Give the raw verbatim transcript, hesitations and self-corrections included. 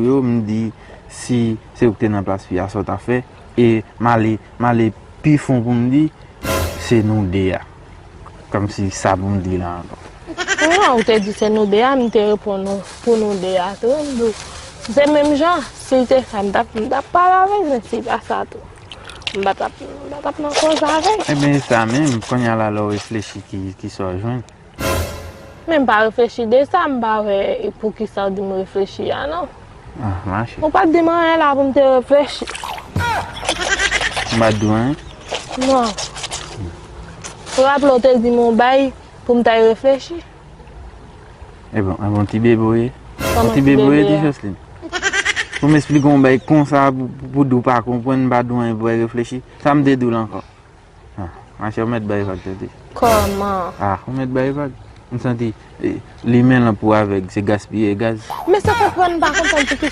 yo, m di, si se ou ki te nan plas fi a, sa w t ap fè? E m ale, m ale pi fon pou m di, se nou de a. Kòmsi sa pou m di la ankò. Non, ou te di se nou de a, m te reponn ou pou nou de a tou. M di w, se menm jan, si l te sa, m t ap, m t ap pale avè l, men si l pa sa tou, m pa t ap, m pa t ap nan koze avè l. Ebyen, e sa menm, kounye a la, lè w reflechi, ki, ki sa w jwenn? Men m pa reflechi de sa, m pa wè poukisa w di m reflechi a, non. Ah, mache. Ou pa t di m anyen la pou m te reflechi. M pa t di w anyen? Non. Ou raple w te di m yon bay pou m t al reflechi? Ebyen, ebyen, ti bebe w ye. Kòman ti bebe w ye, ti Jocelyn? Pou m esplike yon bay konsa, pou, pou, pou di w pa konprann, m pa di w anyen pou w al reflechi. Sa m te di w la ankò? Ah, machè, ou mèt bay vag, tande. Kòman? Ah, ou mèt bay vag. M santi, eh, limen lanp ou avèg, se gaspiye gaz. Men se konprann m pa konprann poukisa